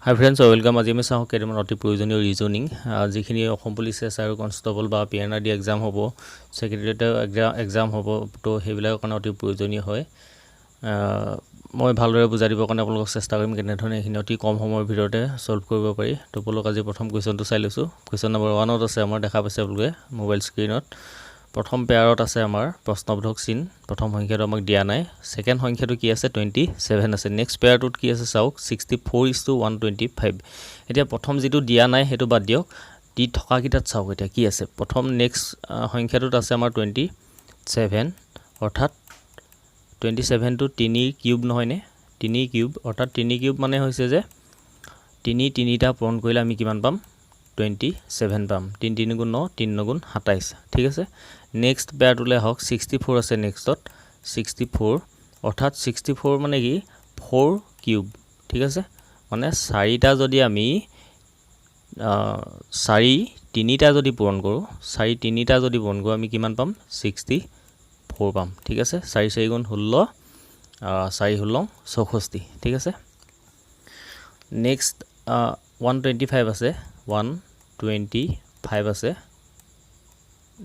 হাই friends, welcome. আজি আমি চাওঁ কেইটামান অতি প্ৰয়োজনীয় ৰিজনিং, যিখিনি অসম পুলিচ এছ আৰু কনষ্টেবল বা P N R D exam হ'ব, ছেক্ৰেটেৰিয়েটৰ এক্সাম হ'ব, তো সেইবিলাকৰ কাৰণে অতি প্ৰয়োজনীয় হয়। মই ভালদৰে বুজাই দিবৰ কাৰণে আপোনালোকক চেষ্টা কৰিম, কেনেধৰণে এইখিনি অতি কম সময়ৰ ভিতৰতে ছল্ভ কৰিব পাৰি। তো ব'লক, আজি প্ৰথম কুৱেশ্যনটো চাই লৈছোঁ। কুৱেশ্যন নম্বৰ ওৱানত আছে আমাৰ, দেখা পাইছে আপোনালোকে মোবাইল স্ক্ৰীণত, প্ৰথম পেয়াৰত আছে আমাৰ প্ৰশ্নবোধক চিন। প্ৰথম সংখ্যাটো আমাক দিয়া নাই। ছেকেণ্ড সংখ্যাটো কি আছে? 27 আছে। নেক্সট পেয়াৰটোত কি আছে চাওক, 64 is to 125। এতিয়া প্ৰথম যিটো দিয়া নাই সেইটো বাদ দিয়ক, দি থকাকেইটাত চাওক এতিয়া কি আছে। প্ৰথম নেক্সট সংখ্যাটোত আছে আমাৰ 27, অৰ্থাৎ 27টো তিনিৰ কিউব নহয়নে? তিনি কিউব, অৰ্থাৎ তিনি কিউব মানে হৈছে যে তিনি তিনিটা পূৰণ কৰিলে আমি কিমান পাম? 27 পাম। তিনি তিনি গুণ ন, তিনি নগুণ 27, ঠিক আছে। নেক্সট পেয়াৰটোলৈ আহক। 64 আছে নেক্সটত। 64, অৰ্থাৎ 64 মানে কি? ফ'ৰ কিউব, ঠিক আছে। মানে চাৰিটা যদি আমি চাৰি তিনিটা যদি পূৰণ কৰোঁ, চাৰি তিনিটা যদি পূৰণ কৰোঁ, আমি কিমান পাম? 64 পাম, ঠিক আছে। চাৰি চাৰি গুণ 16, চাৰি 16 64, ঠিক আছে। নেক্সট 125 আছে। 125 আছে,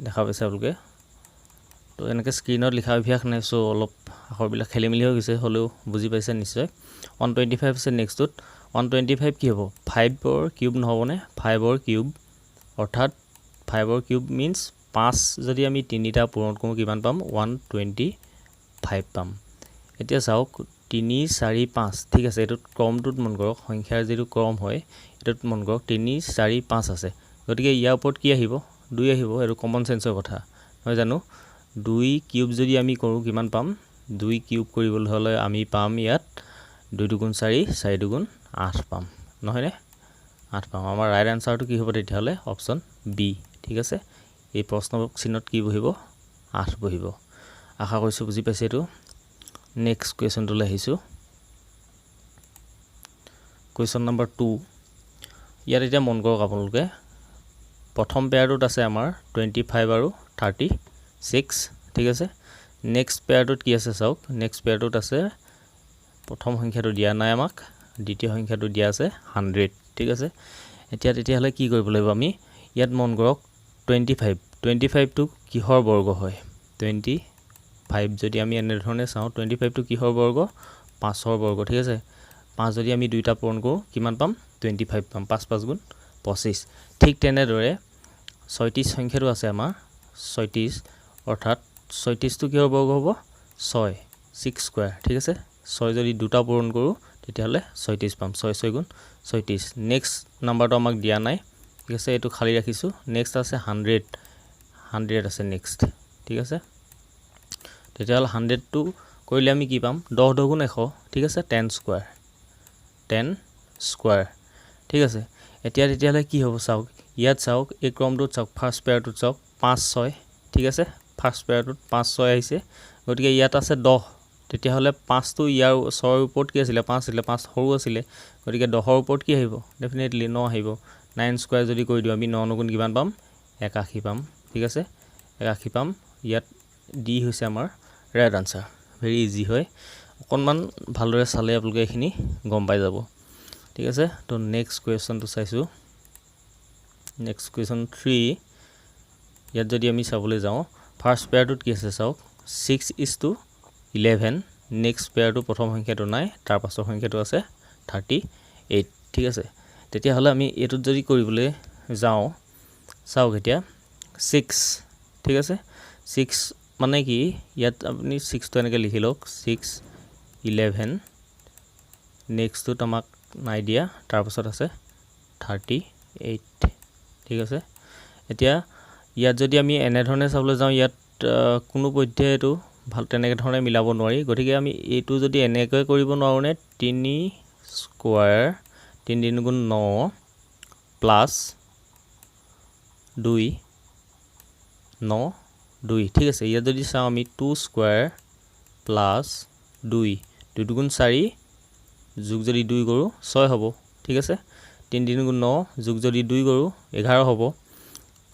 দেখা পাইছে আপোনালোকে। তো এনেকৈ স্ক্ৰীণত লিখা অভ্যাস নাই, চ' অলপ আখৰবিলাক খেলি মেলি হৈ গৈছে, হ'লেও বুজি পাইছে নিশ্চয়। 125 আছে নেক্সটটোত। 125 কি হ'ব? ফাইভৰ কিউব নহ'বনে? ফাইভৰ কিউব, অৰ্থাৎ ফাইভৰ কিউব মিনছ পাঁচ যদি আমি তিনিটা পূৰণ কৰোঁ কিমান পাম? 125 পাম। এতিয়া চাওক, তিনি চাৰি পাঁচ, ঠিক আছে। এইটোত ক্ৰমটোত মন কৰক, সংখ্যাৰ যিটো ক্ৰম হয় এইটোত মন কৰক। তিনি চাৰি পাঁচ আছে, গতিকে ইয়াৰ ওপৰত কি আহিব? দুই আহিব। এইটো কমন চেঞ্চৰ কথা নহয় জানো? দুই কিউব যদি আমি কৰোঁ কিমান পাম? দুই কিউব কৰিবলৈ হ'লে আমি পাম ইয়াত দুই দুগুণ চাৰি, চাৰি দুগুণ আঠ পাম, নহয়নে? আঠ পাম। আমাৰ ৰাইট এনচাৰটো কি হ'ব তেতিয়াহ'লে? অপশ্যন বি, ঠিক আছে। এই প্ৰশ্ন চিহ্নত কি বহিব? আঠ বহিব। আশা কৰিছোঁ বুজি পাইছে এইটো। নেক্সট কুৱেশ্যনটোলৈ আহিছোঁ, কুৱেশ্যন নম্বৰ 2। ইয়াত এতিয়া মন কৰক আপোনালোকে, প্ৰথম পেয়াৰটোত আছে আমাৰ 25 আৰু 36, ঠিক আছে। নেক্সট পেয়াৰটোত কি আছে চাওক। নেক্সট পেয়াৰটোত আছে, প্ৰথম সংখ্যাটো দিয়া নাই আমাক, দ্বিতীয় সংখ্যাটো দিয়া আছে 100, ঠিক আছে। এতিয়া তেতিয়াহ'লে কি কৰিব লাগিব আমি? ইয়াত মন কৰক, 25, 25টো কিহৰ বৰ্গ হয়? 25 যদি আমি এনেধৰণে চাওঁ, 25টো কিহৰ বৰ্গ? পাঁচৰ বৰ্গ, ঠিক আছে। পাঁচ যদি আমি দুইটা পূৰণ কৰোঁ কিমান পাম? 25 পাম। পাঁচ পাঁচ গুণ 25। ঠিক তেনেদৰে 36 সংখ্যাটো আছে আমাৰ, 36, অৰ্থাৎ 36টো কিহৰ বৰ্গ হ'ব? ছয়, ছিক্স স্কুৱেৰ, ঠিক আছে। ছয় যদি দুটা পূৰণ কৰোঁ তেতিয়াহ'লে 36 পাম। ছয় ছয় গুণ 36। নেক্সট নাম্বাৰটো আমাক দিয়া নাই, ঠিক আছে, এইটো খালী ৰাখিছোঁ। নেক্সট আছে 100, 100 আছে নেক্সট, ঠিক আছে। তেতিয়াহ'লে 100টো কৰিলে আমি কি পাম? দহ দহ গুণ 100, ঠিক আছে। 10 স্কুৱেৰ, 10 স্কুৱেৰ, ঠিক আছে। এতিয়া তেতিয়াহ'লে কি হ'ব চাওক। ইয়াত চাওক, এই ক্ৰমটোত চাওক, ফাৰ্ষ্ট পেয়াৰটোত চাওক, পাঁচ ছয়, ঠিক আছে। ফাৰ্ষ্ট পেয়াৰটোত পাঁচ ছয় আহিছে, গতিকে ইয়াত আছে 10। তেতিয়াহ'লে পাঁচটো ইয়াৰ ছয়ৰ ওপৰত কি আছিলে? পাঁচ আছিলে, পাঁচ সৰু আছিলে, গতিকে 10ৰ ওপৰত কি আহিব? ডেফিনেটলি ন আহিব। নাইন স্কুৱেৰ যদি কৰি দিওঁ আমি, ন নগুণ কিমান পাম? 81 পাম, ঠিক আছে, 81 পাম। ইয়াত ডি হৈছে আমাৰ ৰাইট আনচাৰ। ভেৰি ইজি হয়, অকণমান ভালদৰে চালে আপোনালোকে এইখিনি গম পাই যাব, ঠিক আছে। তো নেক্সট কুৱেশ্যনটো চাইছোঁ, নেক্সট কুৱেশ্যন 3। ইয়াত যদি আমি চাবলৈ যাওঁ, ফাৰ্ষ্ট পেয়াৰটোত কি আছে চাওক, 6 is to 11। Next পেয়াৰটো প্ৰথম সংখ্যাটো নাই, তাৰ পাছৰ সংখ্যাটো আছে 38, ঠিক আছে। তেতিয়াহ'লে আমি এইটোত যদি কৰিবলৈ যাওঁ, চাওক এতিয়া ছিক্স, ঠিক আছে। ছিক্স মানে কি? ইয়াত আপুনি ছিক্সটো এনেকৈ লিখি লওক, ছিক্স 11। নেক্সটটোত আমাক নাই দিয়া, তাৰপাছত আছে 38, ঠিক আছে। এতিয়া ইয়াত যদি আমি এনেধৰণে চাবলৈ যাওঁ, ইয়াত কোনো পধ্যে এইটো ভাল তেনেকৈ ধৰণে মিলাব নোৱাৰি। গতিকে আমি এইটো যদি এনেকৈ কৰিব নোৱাৰোঁনে, তিনি স্কুৱাৰ, তিনি তিনি গুণ ন প্লাছ দুই, ন দুই, ঠিক আছে। ইয়াত যদি চাওঁ আমি, টু স্কুৱাৰ প্লাছ দুই, দুই দুগুণ চাৰি, যোগ যদি দুই কৰোঁ ছয় হ'ব, ঠিক আছে। তিনি তিনি গুণ ন, যোগ যদি দুই কৰোঁ 11 হ'ব।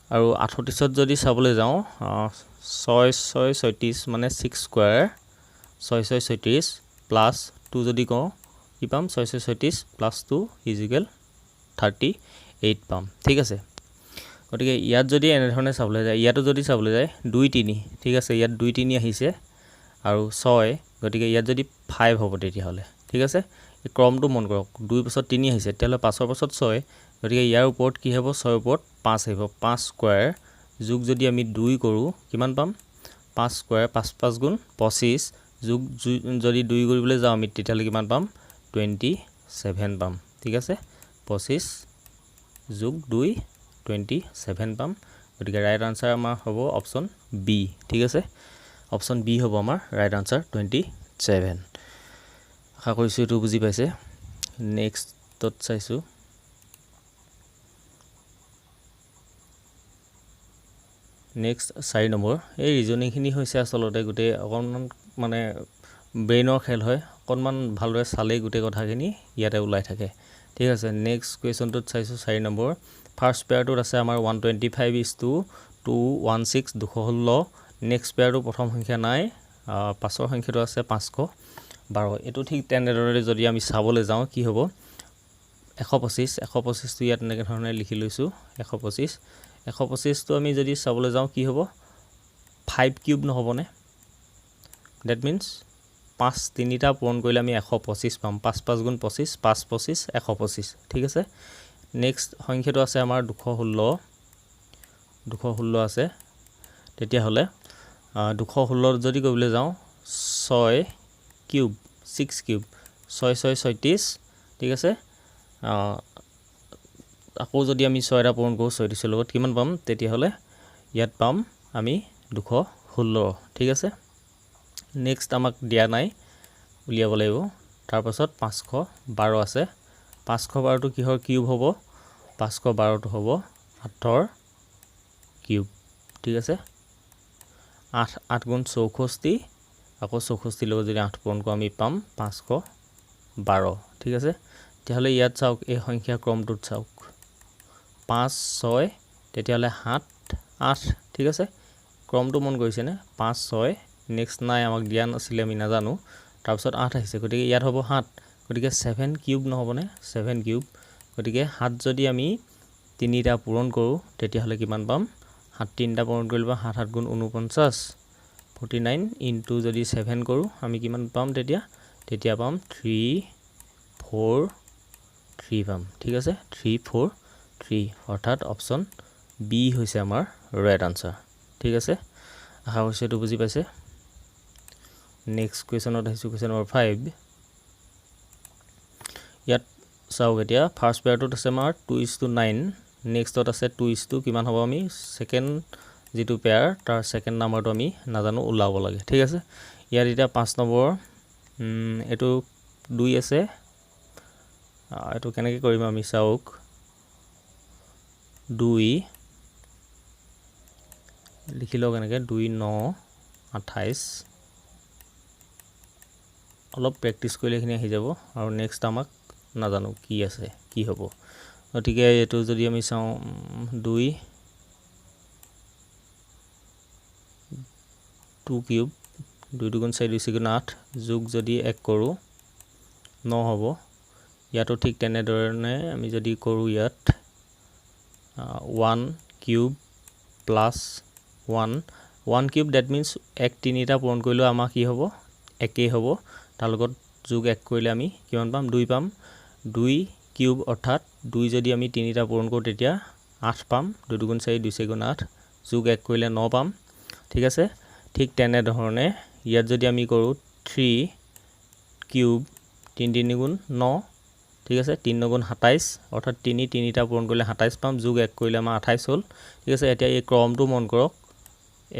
আৰু 38ত যদি চাবলৈ যাওঁ, ছয় ছয় 36, মানে ছিক্স স্কুৱাৰ, ছয় ছয় 36 প্লাছ টু যদি কওঁ কিমান হ'ব? কি পাম? ছয় ছয় 36 প্লাছ 2 is equal 38 পাম। ঠিক আছে, গতিকে ইয়াত যদি এনেধৰণে চাবলৈ যায়, ইয়াতো যদি চাবলৈ যায় 2 3, ঠিক আছে, ইয়াত 2 3 আহিছে আৰু 6, গতিকে ইয়াত যদি 5 হ'ব তেতিয়াহ'লে, ঠিক আছে, এই ক্ৰমটো মন কৰক, 2 পাছত 3 আহিছে, তেতিয়াহ'লে 5ৰ পাছত 6, গতিকে ইয়াৰ ওপৰত কি হ'ব? 6ৰ ওপৰত 5 আহিব। 5 স্কুৱেৰ যোগ যদি আমি 2 কৰোঁ কিমান পাম? 5 স্কুৱেৰ 5 5 গুণ 25 যোগ যদি 2 কৰিবলৈ যাওঁ আমি তেতিয়াহ'লে কিমান পাম? 27 পাম। ঠিক আছে, 25 যোগ 2 27 পাম। গতিকে ৰাইট আনচাৰ আমাৰ হ'ব অপশ্যন বি। ঠিক আছে, অপশ্যন বি হ'ব আমাৰ ৰাইট আনচাৰ 27। আশা কৰিছোঁ এইটো বুজি পাইছে। নেক্সটত চাইছোঁ, নেক্সট 4 নম্বৰ। এই ৰিজনিংখিনি হৈছে আচলতে গোটেই অকণমান মানে ব্ৰেইনৰ খেল হয়, অকণমান ভালদৰে চালেই গোটেই কথাখিনি ইয়াতে ওলাই থাকে। ঠিক আছে, নেক্সট কুৱেশ্যনটোত চাইছোঁ 4 নম্বৰ। ফাৰ্ষ্ট পেয়াৰটোত আছে আমাৰ 125 is two 216, 216। Next পেয়াৰটো প্ৰথম সংখ্যা নাই, পাছৰ সংখ্যাটো আছে 512। এইটো ঠিক তেনেদৰে যদি আমি চাবলৈ যাওঁ কি হ'ব? 125, 125টো ইয়াত এনেকৈ ধৰণে লিখি লৈছোঁ, 125। 125টো আমি যদি চাবলৈ যাওঁ কি হ'ব? 5 কিউব নহ'বনে? That means 5 তিনিটা পূৰণ কৰিলে আমি 125 পাম। 5 5 গুণ 25, 5 25, 125। ঠিক আছে, নেক্সট সংখ্যাটো আছে আমাৰ 216, 216 আছে। তেতিয়াহ'লে 216 যদি কৰিবলৈ যাওঁ 6 কিউব, 6 কিউব, 6 6 36। ঠিক আছে, আকৌ যদি আমি 6টা পূৰণ কৰোঁ 36ৰ লগত কিমান পাম? তেতিয়াহ'লে ইয়াত পাম আমি 216। ঠিক আছে, নেক্সট আমাক দিয়া নাই, উলিয়াব লাগিব। তাৰপাছত 512 আছে। 512টো কিহৰ কিউব হ'ব? 512টো হ'ব 8ৰ কিউব। ঠিক আছে, 8 8 গুণ 64, আকৌ 64ৰ লগত যদি 8 পূৰণ কৰোঁ আমি পাম 512। ঠিক আছে, তেতিয়াহ'লে ইয়াত চাওক, এই সংখ্যা ক্ৰমটোত চাওক, 5 6, তেতিয়াহ'লে 7 8। ঠিক আছে, ক্ৰমটো মন কৰিছেনে? 5 6, নেক্সট নাই, আমাক দিয়া নাছিলে, আমি নাজানো। তাৰপিছত 8 আহিছে, গতিকে ইয়াত হ'ব 7, গতিকে 7 কিউব নহ'বনে? 7 কিউব, গতিকে 7 যদি আমি তিনিটা পূৰণ কৰোঁ তেতিয়াহ'লে কিমান পাম? 7 তিনিটা পূৰণ কৰিলে পাম 7 7 গুণ 49, 49 ইনটু যদি 7 কৰোঁ আমি কিমান পাম তেতিয়া? তেতিয়া পাম 3 4 3 পাম। ঠিক আছে, 3 4 3, অৰ্থাৎ অপশ্যন বি হৈছে আমাৰ ৰাইট আনচাৰ। ঠিক আছে, আশা কৰিছোঁ এইটো বুজি পাইছে। নেক্সট কুৱেশ্যনত আহিছোঁ, কুৱেশ্যন নম্বৰ 5। ইয়াত চাওক, এতিয়া ফাৰ্ষ্ট পেয়াৰটোত আছে আমাৰ 2 is two 9, নেক্সটত আছে 2 is two কিমান হ'ব? আমি ছেকেণ্ড যিটো পেয়াৰ তাৰ ছেকেণ্ড নাম্বাৰটো আমি নাজানো, ওলাব লাগে। ঠিক আছে, ইয়াত এতিয়া 5 নম্বৰ, এইটো 2 আছে, এইটো কেনেকৈ কৰিম আমি চাওক, 2 লিখি লওক এনেকৈ, 2 9 28। অলপ প্ৰেক্টিছ কৰিলে এইখিনি আহি যাব। আৰু নেক্সট আমাক নাজানো কি আছে, কি হ'ব, গতিকে এইটো যদি আমি চাওঁ 2 2 কিউব, 2 দুগুণ 4, 2 চাৰি গুণ 8, যোগ যদি 1 কৰোঁ 9 হ'ব। ইয়াতো ঠিক তেনেধৰণে আমি যদি কৰোঁ ইয়াত 1 cube plus 1, 1 cube that means 1 তিনিটা পূৰণ কৰিলেও আমাৰ কি হ'ব? একেই হ'ব। তাৰ লগত যোগ 1 কৰিলে আমি কিমান পাম? 2 পাম। 2 কিউব অৰ্থাৎ 2 যদি আমি তিনিটা পূৰণ কৰোঁ তেতিয়া 8 পাম, 2 দুগুণ 4, 2 চাৰি গুণ 8, যোগ 1 কৰিলে 9 পাম। ঠিক আছে, ঠিক তেনেধৰণে ইয়াত যদি আমি কৰোঁ 3 কিউব, 3 3 গুণ 9, ঠিক আছে, 3 নগুণ 27, অৰ্থাৎ 3 তিনিটা পূৰণ কৰিলে 27 পাম, যোগ 1 কৰিলে আমাৰ 28 হ'ল। ঠিক আছে, এতিয়া এই ক্ৰমটো মন কৰক,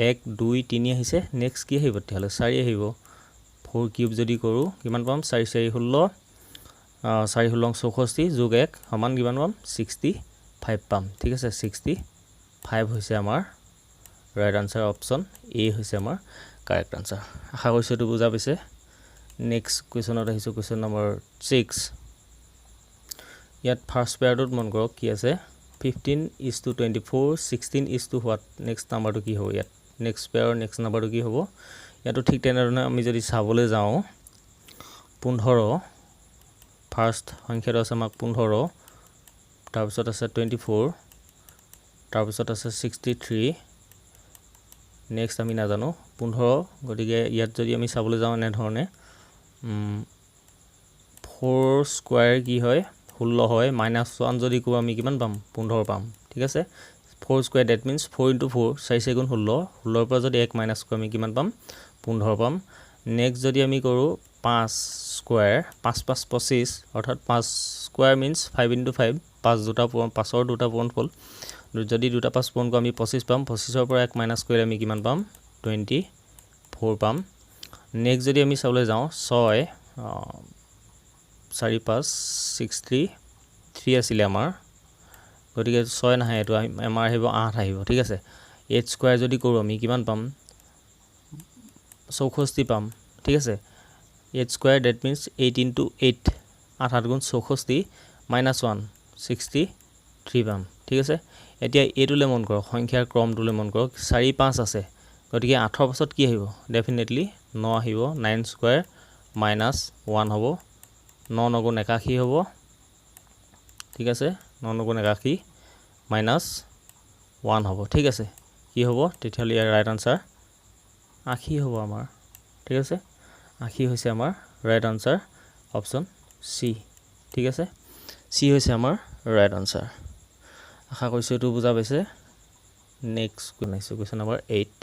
1 2 3 আহিছে, নেক্সট কি আহিব? তেতিয়াহ'লে 4 আহিব। 4 কিউব যদি কৰোঁ কিমান পাম? 4 4 16, 4 16 64, যোগ 1 সমান কিমান পাম? 65 পাম। ঠিক আছে, 65 হৈছে আমাৰ ৰাইট আনচাৰ, অপশ্যন এ হৈছে আমাৰ কাৰেক্ট আনচাৰ। আশা কৰিছোঁ এইটো বুজা পাইছে। নেক্সট কুৱেশ্যনত আহিছোঁ, কুৱেশ্যন নম্বৰ 6। ইয়াত ফাৰ্ষ্ট পেয়াৰটোত মন কৰক কি আছে, 15 is to 24, 16 is to what? Next নাম্বাৰটো কি হ'ব? ইয়াত নেক্সট পেয়াৰৰ নেক্সট নাম্বাৰটো কি হ'ব? ইয়াতো ঠিক তেনেধৰণে আমি যদি চাবলৈ যাওঁ 15 ফাৰ্ষ্ট সংখ্যাটো আছে আমাক 15, তাৰপিছত আছে 24, তাৰপিছত আছে 63, নেক্সট আমি নাজানো 15। গতিকে ইয়াত যদি আমি চাবলৈ যাওঁ এনেধৰণে 4 স্কুৱাৰ কি হয়, 16 হয়, মাইনাছ 1 যদি কৰোঁ আমি কিমান পাম, 15 পাম। ঠিক আছে, 4 স্কুৱাৰ that means 4 into 4, চাৰি চাৰি গুণ ষোল্ল, ষোল্লৰ পৰা যদি 1 মাইনাছ কৰোঁ আমি কিমান পাম, 15 পাম। নেক্সট যদি আমি কৰোঁ 5 স্কুৱাৰ, 5 5 25, অৰ্থাৎ 5 স্কুৱাৰ মিনছ 5 ইনটু 5, পাঁচ দুটা পূৰণ, পাঁচৰ দুটা পূৰণফল, যদি দুটা পাঁচ পূৰণ কৰোঁ আমি 25 পাম, 25ৰ পৰা 1 মাইনাছ কৰিলে আমি কিমান পাম, 24 পাম। নেক্সট যদি আমি চাবলৈ যাওঁ 6, 4 5 63 আছিলে আমাৰ, গতিকে 6 নাহে, এইটো আমাৰ আহিব 8 আহিব। ঠিক আছে, 8 স্কুৱাৰ যদি কৰোঁ আমি কিমান পাম, 64 পাম। ঠিক আছে, 8 square that means 8 into 8, 8 8 গুণ 64 মাইনাছ 1, 63 পাম। ঠিক আছে, এতিয়া এইটোলৈ মন কৰক, সংখ্যাৰ ক্ৰমটোলৈ মন কৰক, 4 5 আছে, গতিকে 8ৰ পাছত কি আহিব, ডেফিনেটলি 9 আহিব, 9 স্কুৱাৰ মাইনাছ 1 হ'ব, ন নগুণ 81 হ'ব। ঠিক আছে, ন নগুণ 81 মাইনাছ 1 হ'ব। ঠিক আছে, কি হ'ব তেতিয়াহ'লে ইয়াৰ ৰাইট আনচাৰ 80 হ'ব আমাৰ। ঠিক আছে, 80 হৈছে আমাৰ ৰাইট আনচাৰ, অপশ্যন চি। ঠিক আছে, চি হৈছে আমাৰ ৰাইট আনচাৰ। আশা কৰিছোঁ এইটো বুজা পাইছে। নেক্সট আহিছোঁ কুৱেশ্যন নম্বৰ 8।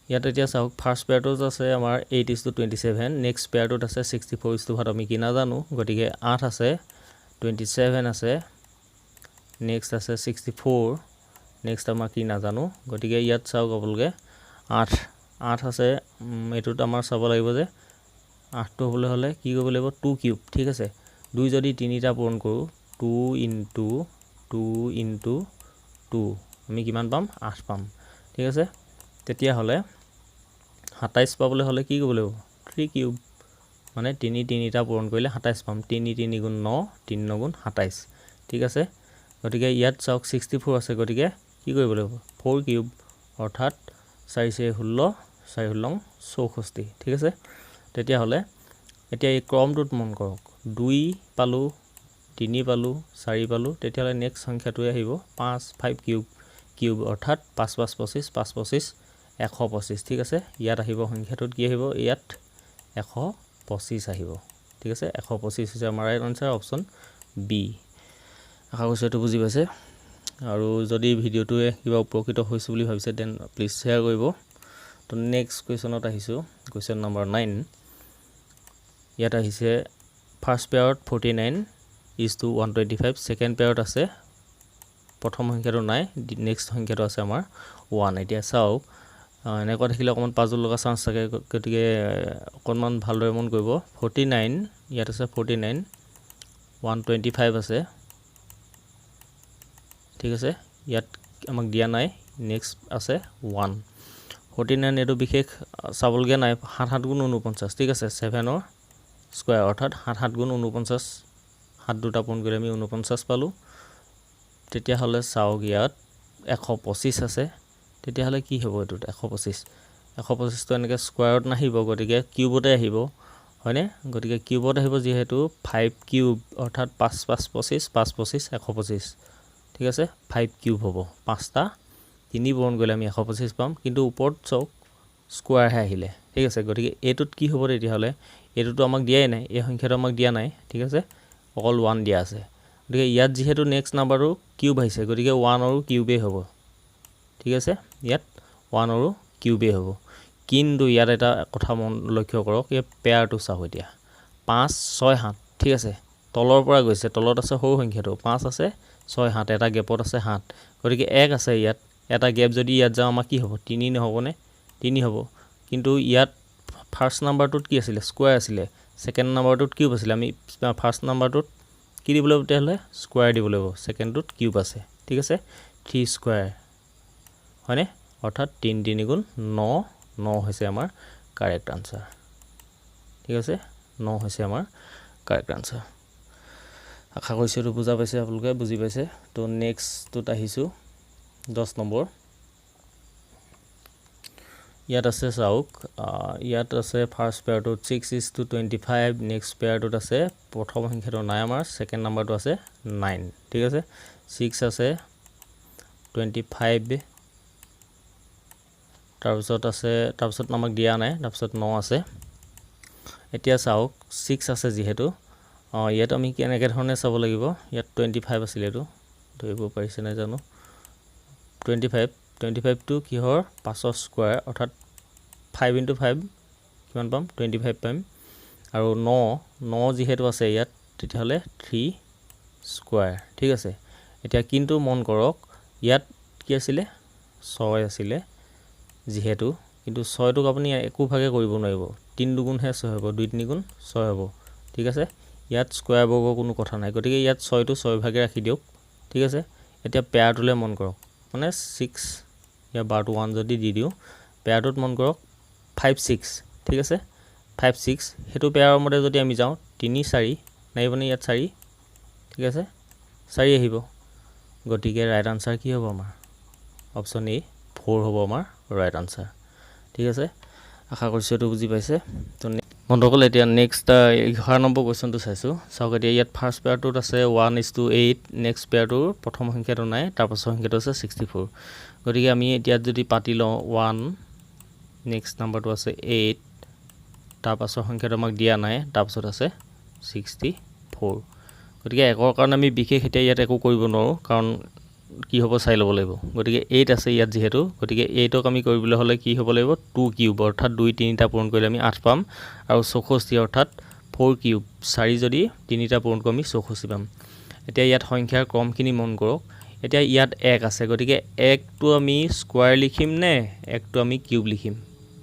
ইয়াত এতিয়া চাওক, ফাৰ্ষ্ট পেয়াৰটোত আছে আমাৰ 8 is two 27, next পেয়াৰটোত আছে 64 is two ভাত আমি কি নাজানো, গতিকে 8 আছে, 27 আছে, নেক্সট আছে 64, নেক্সট আমাৰ কি নাজানো। গতিকে ইয়াত চাওক আপোনালোকে 8 আছে, এইটোত আমাৰ চাব লাগিব যে 8টো হ'বলৈ হ'লে কি কৰিব লাগিব, 2 কিউব। ঠিক আছে, 2 যদি 3টা পূৰণ কৰোঁ, 2 ইনটু 2 ইনটু 2, আমি কিমান পাম, 8 পাম। ঠিক আছে, তেতিয়াহ'লে 27 পাবলৈ হ'লে কি কৰিব লাগিব, 3 কিউব, মানে 3 3টা পূৰণ কৰিলে 27 পাম, 3 3 গুণ 9, 3 ন গুণ 27। ঠিক আছে, গতিকে ইয়াত চাওক 64 আছে, গতিকে কি কৰিব লাগিব, 4 কিউব, অৰ্থাৎ 4 4 16, 4 ষোল্ল 64। ঠিক আছে, তেতিয়াহ'লে এতিয়া এই ক্ৰমটোত মন কৰক, 2 পালোঁ, 3 পালোঁ, 4 পালোঁ, তেতিয়াহ'লে নেক্সট সংখ্যাটোৱে আহিব 5, 5 কিউব, কিউব অৰ্থাৎ 5 5 25, 5 25 125। ঠিক আছে, ইয়াত আহিব সংখ্যাটোত কি আহিব, ইয়াত 125 আহিব। ঠিক আছে, 125 হৈছে আমাৰ ৰাইট আনচাৰ, অপশ্যন বি। আশা কৰিছোঁ এইটো বুজি পাইছে, আৰু যদি ভিডিঅ'টোৱে কিবা উপকৃত হৈছোঁ বুলি ভাবিছে then please share কৰিব। তো নেক্সট কুৱেশ্যনত আহিছোঁ, কুৱেশ্যন নম্বৰ 9। ইয়াত আহিছে ফাৰ্ষ্ট পেয়াৰত 49 is two 125, second পেয়াৰত আছে প্ৰথম সংখ্যাটো নাই, নেক্সট সংখ্যাটো আছে আমাৰ 1। এতিয়া চাওক, এনেকুৱা দেখিলে অকণমান পাজল লগা চান্স থাকে, গতিকে অকণমান ভালদৰে মন কৰিব। 49 ইয়াত আছে, 49 125 আছে। ঠিক আছে, ইয়াত আমাক দিয়া নাই, নেক্সট আছে 1। 49 এইটো বিশেষ চাবলগীয়া নাই, 7 7 গুণ 49। ঠিক আছে, 7ৰ স্কুৱাৰ অৰ্থাৎ 7 7 গুণ 49, 7 দুটা পূৰণ কৰি আমি 49 পালোঁ। তেতিয়াহ'লে চাওক ইয়াত 125 আছে, তেতিয়াহ'লে কি হ'ব এইটোত, 125, 125টো এনেকৈ স্কুৱাৰত নাহিব, গতিকে কিউবতে আহিব, হয়নে? গতিকে কিউবত আহিব যিহেতু 5 কিউব অৰ্থাৎ 5 5 25, 5 25 125। ঠিক আছে, 5 কিউব হ'ব, 5টা 3 পূৰণ কৰিলে আমি 125 পাম, কিন্তু ওপৰত চাওক স্কুৱাৰহে আহিলে। ঠিক আছে, গতিকে এইটোত কি হ'ব তেতিয়াহ'লে, এইটোতো আমাক দিয়াই নাই, এই সংখ্যাটো আমাক দিয়া নাই। ঠিক আছে, অকল 1 দিয়া আছে, গতিকে ইয়াত যিহেতু নেক্সট নাম্বাৰটো কিউব আহিছে, গতিকে 1ৰো কিউবেই হ'ব। ঠিক আছে, ইয়াত 1ৰো কিউবেই হ'ব। কিন্তু ইয়াত এটা কথা মন লক্ষ্য কৰক, এই পেয়াৰটো চাওক এতিয়া 5 6 7। ঠিক আছে, তলৰ পৰা গৈছে, তলত আছে সৰু সংখ্যাটো 5 আছে, 6 7, এটা গেপত আছে 7, গতিকে 1 আছে ইয়াত, এটা গেপ যদি ইয়াত যাওঁ আমাৰ কি হ'ব, 3 নহ'বনে, 3 হ'ব। কিন্তু ইয়াত ফাৰ্ষ্ট নাম্বাৰটোত কি আছিলে, স্কুৱাৰ আছিলে, ছেকেণ্ড নাম্বাৰটোত কিউব আছিলে। আমি ফাৰ্ষ্ট নাম্বাৰটোত কি দিব লাগিব তেতিয়াহ'লে, স্কুৱাৰ দিব লাগিব, ছেকেণ্ডটোত কিউব আছে। ঠিক আছে, 3 স্কুৱাৰ হয়নে, অৰ্থাৎ 3 3 গুণ 9, 9 হৈছে আমাৰ কাৰেক্ট আনচাৰ। ঠিক আছে, 9 হৈছে আমাৰ কাৰেক্ট আনচাৰ। আশা কৰিছোঁ এইটো বুজা পাইছে, আপোনালোকে বুজি পাইছে। তো নেক্সটটোত আহিছোঁ, 10 নম্বৰ। ইয়াত আছে চাওক, ইয়াত আছে ফাৰ্ষ্ট পেয়াৰটোত 6:25। নেক্সট পেয়াৰটোত আছে, প্ৰথম সংখ্যাটো নাই আমাৰ, ছেকেণ্ড নাম্বাৰটো আছে নাইন। ঠিক আছে, ছিক্স আছে, 25, তাৰপিছত আছে, তাৰপিছত আমাক দিয়া নাই, তাৰপিছত ন আছে। এতিয়া চাওক, ছিক্স আছে যিহেতু, ইয়াত আমি কেনেকৈ ধৰণে চাব লাগিব। ইয়াত 25 আছিলে, এইটো ধৰিব পাৰিছে নাই জানো। 25, 25টো কিহৰ? পাঁচৰ স্কুৱাৰ, অৰ্থাৎ ফাইভ ইণ্টু ফাইভ কিমান পাম? 25 পাম। আৰু ন, ন যিহেতু আছে ইয়াত, তেতিয়াহ'লে থ্ৰী স্কুৱাৰ। ঠিক আছে, এতিয়া কিন্তু মন কৰক, ইয়াত কি আছিলে? ছয় আছিলে যিহেতু, কিন্তু ছয়টোক আপুনি একো ভাগে কৰিব নোৱাৰিব। তিনি দুগুণহে ছয় হ'ব, দুই তিনি গুণ ছয় হ'ব। ঠিক আছে, ইয়াত স্কুৱাৰ বৰ্গৰ কোনো কথা নাই, গতিকে ইয়াত ছয়টো ছয় ভাগে ৰাখি দিয়ক। ঠিক আছে, এতিয়া পেয়াৰটোলৈ মন কৰক, মানে ছিক্স ইয়াৰ বাৰটো ওৱান যদি দি দিওঁ, পেয়াৰটোত মন কৰক ফাইভ ছিক্স। ঠিক আছে, ফাইভ ছিক্স, সেইটো পেয়াৰৰ মতে যদি আমি যাওঁ, তিনি চাৰি নাহিবনে ইয়াত? চাৰি। ঠিক আছে, চাৰি আহিব। গতিকে ৰাইট আনচাৰ কি হ'ব আমাৰ? অপশ্যন এ ফ'ৰ হ'ব আমাৰ ৰাইট আনচাৰ। ঠিক আছে, আশা কৰিছোঁ এইটো বুজি পাইছে। তো বন্ধুসকল, এতিয়া নেক্সট 11 নম্বৰ কুৱেশ্যনটো চাইছোঁ। চাওক, এতিয়া ইয়াত ফাৰ্ষ্ট পেয়াৰটোত আছে 1:8। নেক্সট পেয়াৰটোৰ প্ৰথম সংখ্যাটো নাই, তাৰপাছৰ সংখ্যাটো আছে 64। গতিকে আমি এতিয়া যদি পাতি লওঁ, ওৱান, নেক্সট নাম্বাৰটো আছে এইট, তাৰপাছৰ সংখ্যাটো আমাক দিয়া নাই, তাৰপাছত আছে 64। গতিকে একৰ কাৰণে আমি বিশেষ এতিয়া ইয়াত একো কৰিব নোৱাৰোঁ, কাৰণ কি হ'ব চাই ল'ব লাগিব। গতিকে এইট আছে ইয়াত যিহেতু, গতিকে এইটক আমি কৰিবলৈ হ'লে কি হ'ব লাগিব? টু কিউব, অৰ্থাৎ দুই তিনিটা পূৰণ কৰিলে আমি আঠ পাম। আৰু 64, অৰ্থাৎ ফ'ৰ কিউব, চাৰি যদি তিনিটা পূৰণ কৰোঁ আমি 64 পাম। এতিয়া ইয়াত সংখ্যাৰ ক্ৰমখিনি মন কৰক। এতিয়া ইয়াত এক আছে, গতিকে একটো আমি স্কুৱাৰ লিখিম নে একটো আমি কিউব লিখিম,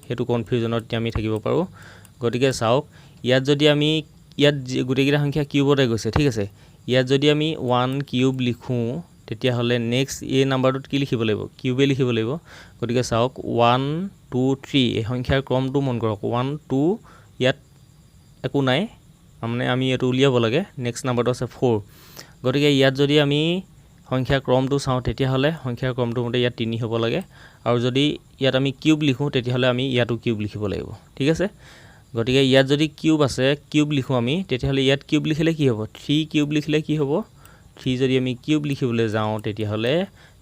সেইটো কনফিউজনত এতিয়া আমি থাকিব পাৰোঁ। গতিকে চাওক, ইয়াত যদি আমি ইয়াত গোটেইকেইটা সংখ্যা কিউবতে গৈছে। ঠিক আছে, ইয়াত যদি আমি ওৱান কিউব লিখোঁ, তেতিয়াহ'লে নেক্সট এই নাম্বাৰটোত কি লিখিব লাগিব? কিউবে লিখিব লাগিব। গতিকে চাওক, ওৱান টু থ্ৰী, এই সংখ্যাৰ ক্ৰমটো মন কৰক, ওৱান টু, ইয়াত একো নাই, মানে আমি এইটো উলিয়াব লাগে। নেক্সট নাম্বাৰটো আছে ফ'ৰ। গতিকে ইয়াত যদি আমি সংখ্যাৰ ক্ৰমটো চাওঁ, তেতিয়াহ'লে সংখ্যাৰ ক্ৰমটোৰ মতে ইয়াত তিনি হ'ব লাগে। আৰু যদি ইয়াত আমি কিউব লিখোঁ, তেতিয়াহ'লে আমি ইয়াতো কিউব লিখিব লাগিব। ঠিক আছে, গতিকে ইয়াত যদি কিউব আছে, কিউব লিখোঁ আমি, তেতিয়াহ'লে ইয়াত কিউব লিখিলে কি হ'ব? থ্ৰী কিউব লিখিলে কি হ'ব? থ্ৰী যদি আমি কিউব লিখিবলৈ যাওঁ, তেতিয়াহ'লে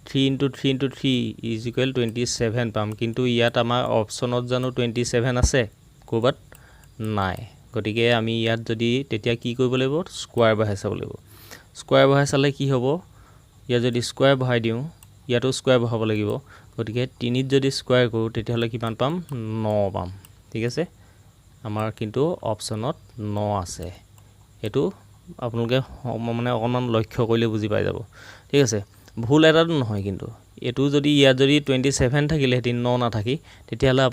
three into three into three is equal 27 পাম। কিন্তু ইয়াত আমাৰ অপশ্যনত জানো 27 আছে ক'ৰবাত? নাই। গতিকে আমি ইয়াত যদি তেতিয়া কি কৰিব লাগিব? স্কুৱাৰ বহাই চাব লাগিব। স্কুৱাৰ বহাই চালে কি হ'ব? ইয়াত যদি স্কুৱাৰ বহাই দিওঁ, ইয়াতো স্কুৱাৰ বহাব লাগিব। গতিকে তিনিত যদি স্কুৱাৰ কৰোঁ, তেতিয়াহ'লে কিমান পাম? ন পাম। ঠিক আছে, আমাৰ কিন্তু অপশ্যনত ন আছে। এইটো আপোনালোকে মানে অকণমান লক্ষ্য কৰিলে বুজি পাই যাব। ঠিক আছে, ভুল এটাতো নহয়, কিন্তু এইটো যদি ইয়াত যদি 27 থাকিলেহেঁতেন, ন নাথাকি, তেতিয়াহ'লে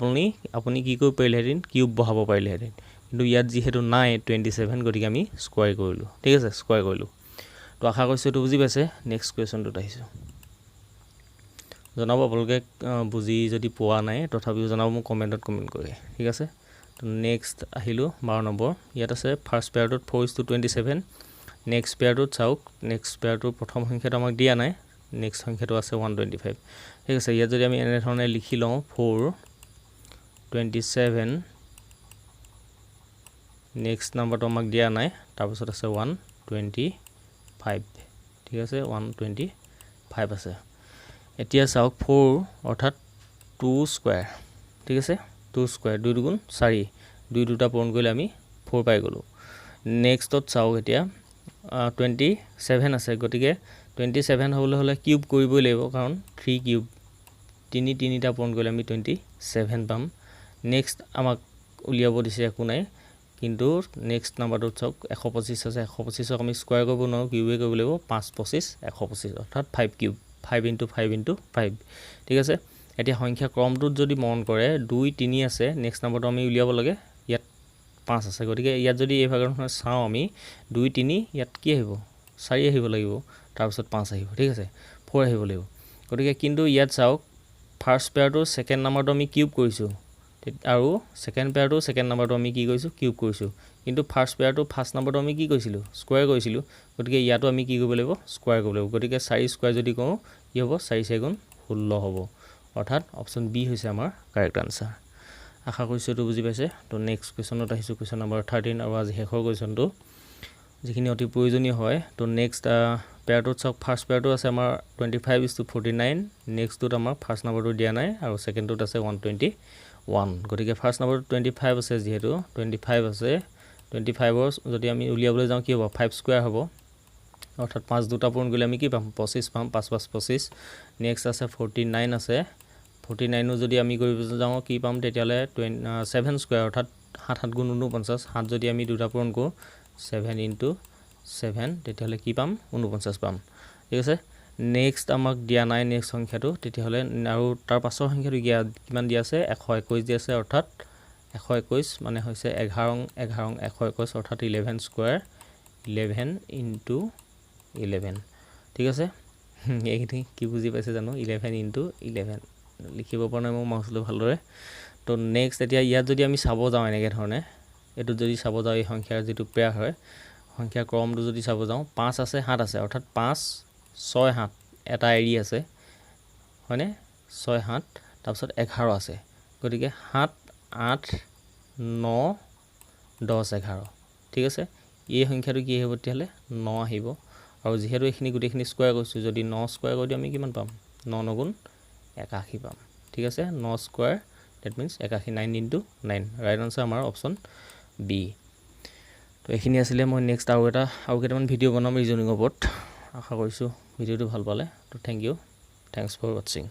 আপুনি কি কৰিব পাৰিলেহেঁতেন? কিউব বহাব পাৰিলেহেঁতেন। কিন্তু ইয়াত যিহেতু নাই 27, গতিকে আমি স্কুৱাৰ কৰিলোঁ। ঠিক আছে, স্কুৱাৰ কৰিলোঁ। তো আশা কৰিছোঁ এইটো বুজি পাইছে। নেক্সট কুৱেশ্যনটোত আহিছোঁ। জনাব আপোনালোকে, বুজি যদি পোৱা নাই তথাপিও জনাব মোক কমেণ্টত কমেণ্ট কৰি। ঠিক আছে, তো নেক্সট আহিলোঁ 12 নম্বৰ। ইয়াত আছে ফাৰ্ষ্ট পেয়াৰটোত 4:27। নেক্সট পেয়াৰটোত চাওক, নেক্সট পেয়াৰটোৰ প্ৰথম সংখ্যাটো আমাক দিয়া নাই, নেক্সট সংখ্যাটো আছে 125। ঠিক আছে, ইয়াত যদি আমি এনেধৰণে লিখি লওঁ, ফ'ৰ 27, নেক্সট নাম্বাৰটো আমাক দিয়া নাই, তাৰপিছত আছে 125। ঠিক আছে, 125 আছে। এতিয়া চাওক, ফ'ৰ অৰ্থাৎ টু স্কুৱাৰ। ঠিক আছে, টু স্কুৱাৰ, দুই দুগুণ চাৰি, দুই দুটা পূৰণ কৰিলে আমি ফ'ৰ পাই গ'লোঁ। নেক্সটত চাওক, এতিয়া 27 আছে। গতিকে 27 হ'বলৈ হ'লে কিউব কৰিবই লাগিব, কাৰণ থ্ৰী কিউব, তিনি তিনিটা পূৰণ কৰিলে আমি 27 পাম। নেক্সট আমাক উলিয়াব দিছে, একো নাই। কিন্তু নেক্সট নাম্বাৰটোত চাওক, 125 আছে। 125ক আমি স্কুৱাৰ কৰিব নোৱাৰোঁ, কিউবে কৰিব লাগিব। পাঁচ পঁচিছ 125, অৰ্থাৎ five cube, five into five into five। ঠিক আছে, এতিয়া সংখ্যা ক্ৰমটোত যদি মন কৰে, দুই তিনি আছে, নেক্সট নাম্বাৰটো আমি উলিয়াব লাগে, ইয়াত পাঁচ আছে। গতিকে ইয়াত যদি এই ভাগৰ চাওঁ আমি, দুই তিনি, ইয়াত কি আহিব? চাৰি আহিব লাগিব, তাৰপিছত পাঁচ আহিব। ঠিক আছে, ফ'ৰ আহিব লাগিব। গতিকে কিন্তু ইয়াত চাওক, ফাৰ্ষ্ট পেয়াৰটো ছেকেণ্ড নাম্বাৰটো আমি কিউব কৰিছোঁ আৰু ছেকেণ্ড পেয়াৰটো ছেকেণ্ড নাম্বাৰটো আমি কি কৰিছোঁ? কিউব কৰিছোঁ। কিন্তু ফাৰ্ষ্ট পেয়াৰটো ফাৰ্ষ্ট নাম্বাৰটো আমি কি কৰিছিলোঁ? স্কুৱেৰ কৰিছিলোঁ। গতিকে ইয়াতো আমি কি কৰিব লাগিব? স্কুৱাৰ কৰিব লাগিব। গতিকে চাৰি স্কুৱাৰ যদি কৰোঁ কি হ'ব? চাৰি চাৰি গুণ 16 হ'ব। অৰ্থাৎ অপশ্যন বি হৈছে আমাৰ কাৰেক্ট আনচাৰ। আশা কৰিছোঁ এইটো বুজি পাইছে। তো নেক্সট কুৱেশ্যনত আহিছোঁ, কুৱেশ্যন নম্বৰ 13 আৰু আজি শেষৰ কুৱেশ্যনটো, যিখিনি অতি প্ৰয়োজনীয় হয়। তো নেক্সট পেয়াৰটোত চাওক, ফাৰ্ষ্ট পেয়াৰটো আছে আমাৰ 25:49। নেক্সটটোত আমাৰ ফাৰ্ষ্ট নাম্বাৰটো দিয়া নাই আৰু ছেকেণ্ডটোত আছে 121। গতিকে ফাৰ্ষ্ট নাম্বাৰটো 25 আছে, যিহেতু 25 আছে, 25ৰ যদি আমি উলিয়াবলৈ যাওঁ কি হ'ব? 5 স্কুৱেৰ হ'ব, অৰ্থাৎ 5 দুটা পূৰণ কৰিলে আমি কি পাম? 25 পাম, 5 5 25। নেক্সট আছে 49 আছে, 49ও যদি আমি কৰিব যাওঁ কি পাম তেতিয়াহ'লে? 7 স্কুৱেৰ, অৰ্থাৎ 7 7 গুণ 49। 7 যদি আমি দুটা পূৰণ কৰোঁ, 7 ইনটু 7, তেতিয়াহ'লে কি পাম? 49 পাম। ঠিক আছে, নেক্সট আমাক দিয়া নাই নেক্সট সংখ্যাটো তেতিয়াহ'লে, আৰু তাৰ পাছৰ সংখ্যাটো কিমান দিয়া আছে? 121 দিয়া আছে, অৰ্থাৎ 121 মানে হৈছে 11 11 121, অৰ্থাৎ 11 স্কুৱেৰ, 11 ইনটু 11। ঠিক আছে, এইখিনি কি বুজি পাইছে জানো? 11 ইনটু 11 লিখিব পৰা নাই মোৰ মাউচটো ভালদৰে। তো নেক্সট এতিয়া ইয়াত যদি আমি চাব যাওঁ এনেকৈ ধৰণে, এইটোত যদি চাব যাওঁ, এই সংখ্যাৰ যিটো পেয়াৰ হয়, সংখ্যাৰ ক্ৰমটো যদি চাব যাওঁ, 5 আছে 7 আছে, অৰ্থাৎ 5 6 7 এটা এৰি আছে হয়নে? 6 7, তাৰপিছত 11 আছে, গতিকে 7 8 9 10 11। ঠিক আছে, এই সংখ্যাটো কি আহিব তেতিয়াহ'লে? 9 আহিব। আৰু যিহেতু এইখিনি গোটেইখিনি স্কুৱেৰ কৰিছোঁ, যদি 9 স্কুৱেৰ কৰি দিওঁ আমি কিমান পাম? 9 নগুণ 81 পাম। ঠিক আছে, 9 square that means 81, 9 into 9, right answer আমাৰ অপশ্যন বি। তো এইখিনি আছিলে, মই নেক্সট আৰু কেইটামান ভিডিঅ' বনাম ৰিজনিঙৰ ওপৰত। আশা কৰিছোঁ ভিডিঅ'টো ভাল পালে। তো thank you, thanks for watching.